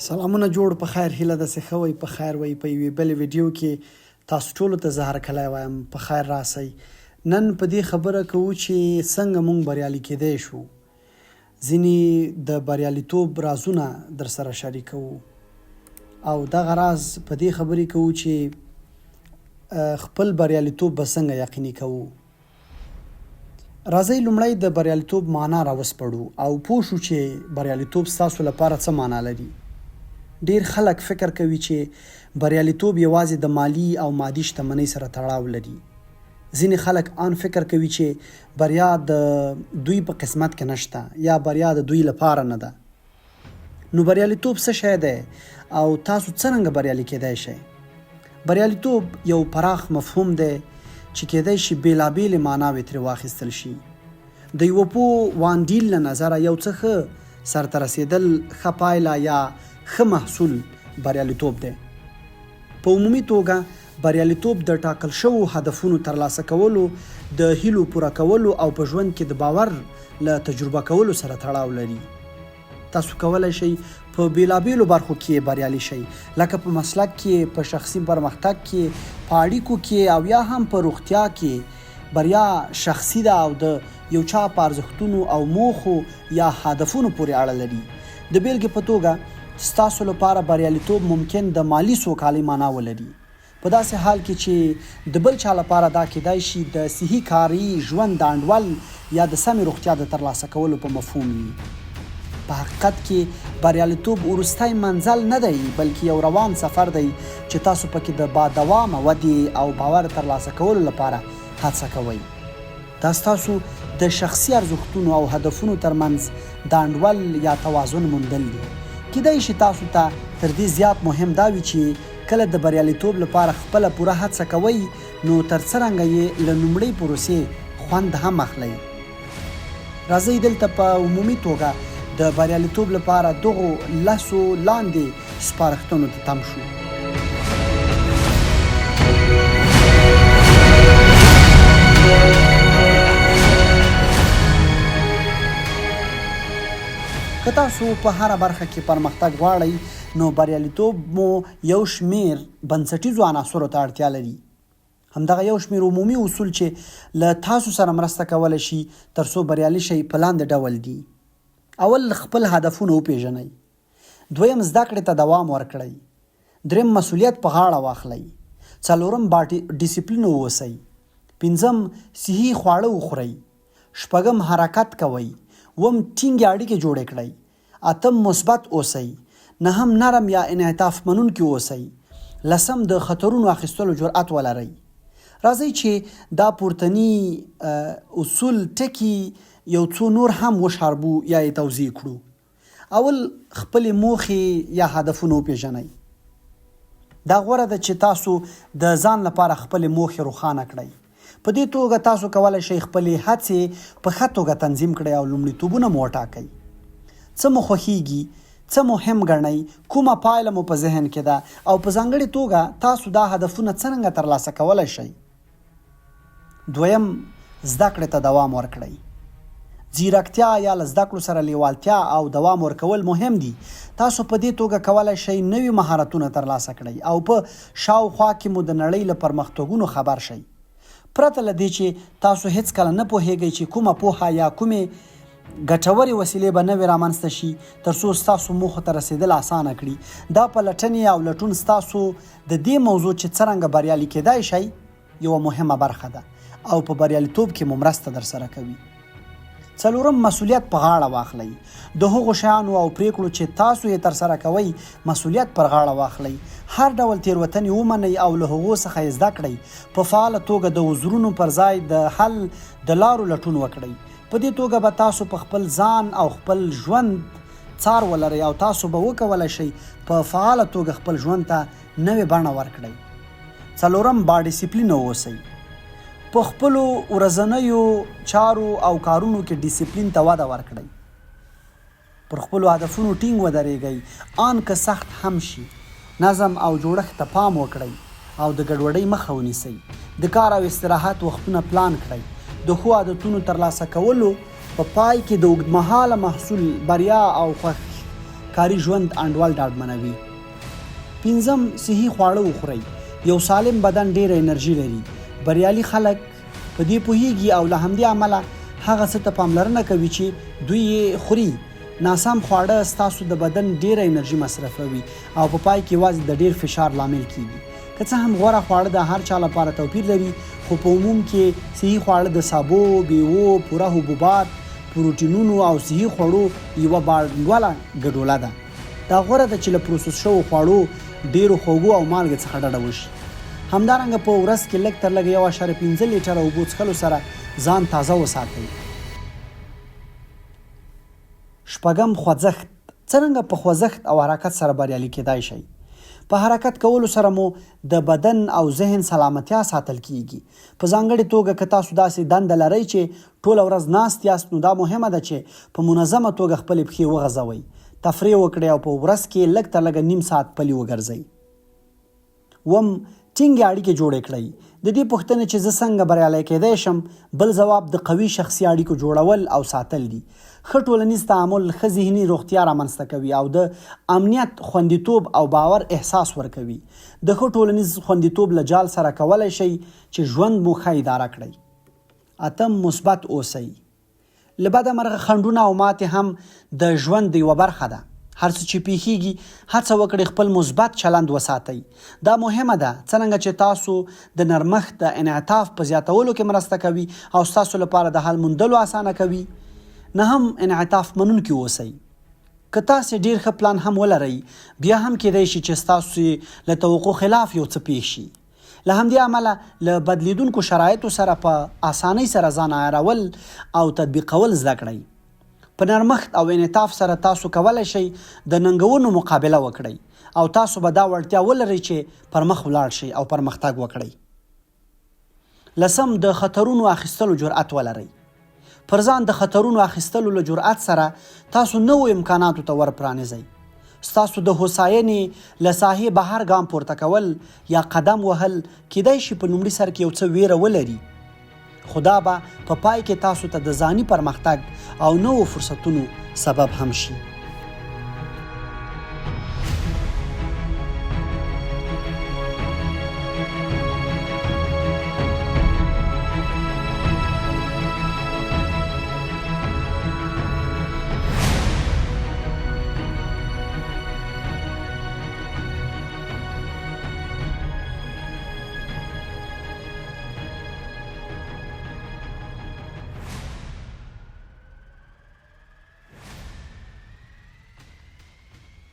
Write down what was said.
سلامونه جوړ په خیر هیله ده چې ښه وئ په خیر وئ په یوې بلې ویډیو کې تاسو ټولو ته زه هرکلی وایم په خیر راسئ نن په دې خبره کوو چې څنګه مونږ بریالي کیدای شو ځینې د بریالیتوب رازونه درسره شریکوو او دغه راز په دې خبرې کوو چې خپل بریالیتوب به څنګه یقیني کوو. راځئ لومړی د بریالیتوب معنا راوسپړو او پوه شو چې بریالیتوب ستاسو لپاره څه معنا لري. ډېر خلک فکر کوي چې بریالیتوب یوازې د مالي او مادي شتمنۍ سره تړاو لري. ځینې خلک آن فکر کوي چې بریا د دوی په قسمت کې نشته یا بریا د دوی لپاره نه ده. نو بریالیتوب څه شی دی او تاسو څرنګه بریالي کېدای شئ؟ بریالیتوب یو پراخ مفهوم دی چې کېدای شي بېلابېلې معناوې ترې واخیستل شي. د یوه پوه وان ډیل له نظره یو څه ښه سرته رسېدل، ښه پایله یا ښه محصول بریالیتوب دی. په عمومي توګه بریالیتوب د ټاکل شوو هدفونو ترلاسه کولو، د هیلو پوره کولو او په ژوند کې د باور له تجربه کولو سره تړاو لري. تاسو کولی شئ په بېلابېلو برخو کې بریالي شئ، لکه په مسلک کې، په شخصي پرمختګ کې، په اړیکو کې او یا هم په روغتیا کې. بریا شخصي ده او د یو چا په ارزښتونو او موخو یا هدفونو پورې اړه لري. د بېلګې په توګه، ستاسو لپاره بریالیتوب ممکن د مالي سوکالۍ معنا ولري، په داسې حال کې چې د بل چا لپاره دا کېدای شي د صحي کاري ژوند د انډول یا د سمې روغتیا د ترلاسه کولو په مفهوم وي. په حقیقت کې، بریالیتوب وروستی منزل نه دی، بلکې یو روان سفر دی چې تاسو پکې د با دوامه ودې او باور ترلاسه کولو لپاره هڅه کوئ. دا ستاسو د شخصي ارزښتونو او هدفونو ترمنځ د انډول یا توازن موندل دي. کیدای شي تاسو ته تر دې زیات مهم دا وي چې کله د بریالیتوب لپاره خپله پوره هڅه کوئ نو تر څرنګه یې له نومړۍ پروسې خوند هم اخلئ. راځئ دلته په عمومي توګه د بریالیتوب لپاره دغو لسو لاندې سپارښتنو ته تم شو. که تاسو په هره برخه کې پرمختګ غواړئ نو بریالیتوب مو یو شمیر بنسټیزو عناصرو ته اړتیا لري. همدغه یو شمېر عمومي اصول چې له تاسو سره مرسته کولی شي تر څو بریالي شئ په لاندې ډول دي. اول، خپل هدفونه وپېژنئ. دویم، زده کړې ته دوام ورکړئ. دریم، مسولیت په غاړه واخلئ. څلورم، با ډیسپلین واوسئ. پنځم، صحي خواړه وخورئ. شپږم، حرکت کوئ. اووم، ټینګې اړیکې جوړې کړئ. اتم، مثبت اوسئ. نهم، نرم یا انعطاف منونکي اوسئ. لسم، د خطرونو اخیستلو جرئت ولرئ. راځئ چې دا پورتني اصول ټکي یو څو نور هم وشاربو یا یې توضیح کړو. اول، خپلې موخې یا هدفونه وپېژنئ. دا غوره ده چې تاسو د ځان لپاره خپلې موخې روښانه کړئ. په دې توګه تاسو کولای شئ خپلې هڅې په ښه توګه تنظیم کړئ او لومړیتوبونه مو وټاکئ. څه مو خوښیږي، څه مهم ګڼئ، کومه پایله مو په ذهن کې ده او په ځانګړې توګه تاسو دا هدفونه څرنګه ترلاسه کولای شئ. دویم، زده کړې ته دوام ورکړئ. ځیرکتیا یا له زده کړو سره لیوالتیا او دوام ورکول مهم دي. تاسو په دې توګه کولای شئ نوي مهارتونه ترلاسه کړئ او په شاوخوا کې مو د نړۍ له پرمختګونو خبر شئ. پرته له دې چې تاسو هېڅکله نه پوهېږئ چې کومه پوهه یا کومې ګټورې وسیلې به نوې رامنځته شي تر څو ستاسو موخو ته رسېدل اسانه کړي. دا پلټنې او لټون ستاسو د دې موضوع چې څرنګه بریالي کېدای شئ، یوه مهمه برخه ده او په بریالیتوب کې مو مرسته درسره کوي. څلورم، مسولیت په غاړه واخلئ. د هغو شیانو او پریکړو چې تاسو یې ترسره کوئ مسولیت پر غاړه واخلئ. هر ډول تیروتنې ومنئ او له هغو څخه یې زده کړئ. په فعاله توګه د عذرونو پر ځای د حل د لارو لټون وکړئ. په دې توګه به تاسو په خپل ځان او خپل ژوند څار ولرئ او تاسو به وکولای شئ په فعاله توګه خپل ژوند ته نوې بڼه ورکړئ. څلورم، با ډیسپلینه اوسئ. په خپلو ورځنیو چارو او کارونو کې ډیسپلین ته وده ورکړئ. پر خپلو هدفونو ټینګ ودرېږئ، آن که سخت هم شي. نظم او جوړښت ته پام وکړئ او د ګډوډۍ مخه ونیسئ. د کار او استراحت وختونه پلان کړئ. د ښو عادتونو ترلاسه کولو په پای کې د اوږدمهاله محصول، بریا او کاري ژوند انډول ډاډمنوي. پنځم، صحي خواړه وخورئ. یو سالم بدن ډېره انرژي لري. بریالي خلک په دې پوهېږي او له همدې امله هغه څه ته پاملرنه کوي چې دوی یې خوري. ناسم خواړه ستاسو د بدن ډېره انرژي مصرفوي او په پای کې یوازې د ډېر فشار لامل کېږي. که څه هم غوره خواړه د هر چا لپاره توپیر لري، خو په عموم کې صحي خواړه د سابو، میوو، پوره حبوبات، پروټینونو او صحي خوړو یوه باانډوله ګډوله ده. دا غوره ده چې له پروسس شوو خواړو، ډېرو خوږو او مالګې څخه ډډه وشي. همدارنګه په ورځ کې لږ تر لږه یو اعشاریه پنځه لیټره اوبو څښلو سره ځان تازه وساتئ. شپږم، خوځښت، څرنګه په خوځښت او حرکت سره بریالي کېدای شئ؟ په حرکت کولو سره مو د بدن او ذهن سلامتیا ساتل کېږي. په ځانګړې توګه که تاسو داسې دنده لرئ چې ټوله ورځ ناست یاست نو دا مهمه ده چې په منظمه توګه خپلې پښې وغځوئ، تفریح وکړئ او په ورځ کې لږ تر لږه نیم ساعت پلي وګرځئ. اووم، ټینګې اړیکې جوړې کړئ. د دې پوښتنې چې زه څنګه بریالی کېدای شم، بل ځواب د قوي شخصي اړیکو جوړول او ساتل دي. ښه ټولنیز تعامل ښه ذهني روغتیا رامنځته کوي او د امنیت، خوندیتوب او باور احساس ورکوي. د ښه ټولنیز خوندیتوب له جال سره کولای شئ چې ژوند مو ښه اداره کړئ. اتم، مثبت اوسئ. له بده مرغه خنډونه او ماتې هم د ژوند یوه برخه ده. هر څه چې پیښیږي، هڅه وکړئ خپل مثبت چلند وساتئ. دا مهمه ده، څرنګه چې تاسو د نرمښت د انعطاف په زیاتولو کې مرسته کوي او ستاسو لپاره د حل موندلو اسانه کوي. نهم، انعطاف منونکي اوسئ. که تاسې ډیر ښه پلان هم ولرئ، بیا هم کیدای شي چې ستاسو له توقع خلاف یو څه پیښ شي. له همدې امله له بدلېدونکو شرایطو سره په اسانۍ سره ځان عیارول او تطبیقول زده کړئ. په نرمښت او انعطاف سره تاسو کولی شئ د ننګونو مقابله وکړئ او تاسو به دا وړتیا ولرئ چې پر مخ ولاړ شئ او پرمختګ وکړئ. لسم، د خطرونو اخیستلو جرأت ولرئ. پر ځان د خطرونو اخیستلو له جرأت سره تاسو نوو امکاناتو ته ور پرانیزئ. ستاسو د هوساینې له ساحې بهر ګام پورته کول یا قدم وهل کیدای شي په لومړي سر کې یو څه ویره ولري، خو دا به په پای کې تاسو ته د ځاني پرمختګ او نوو فرصتونو سبب هم شي.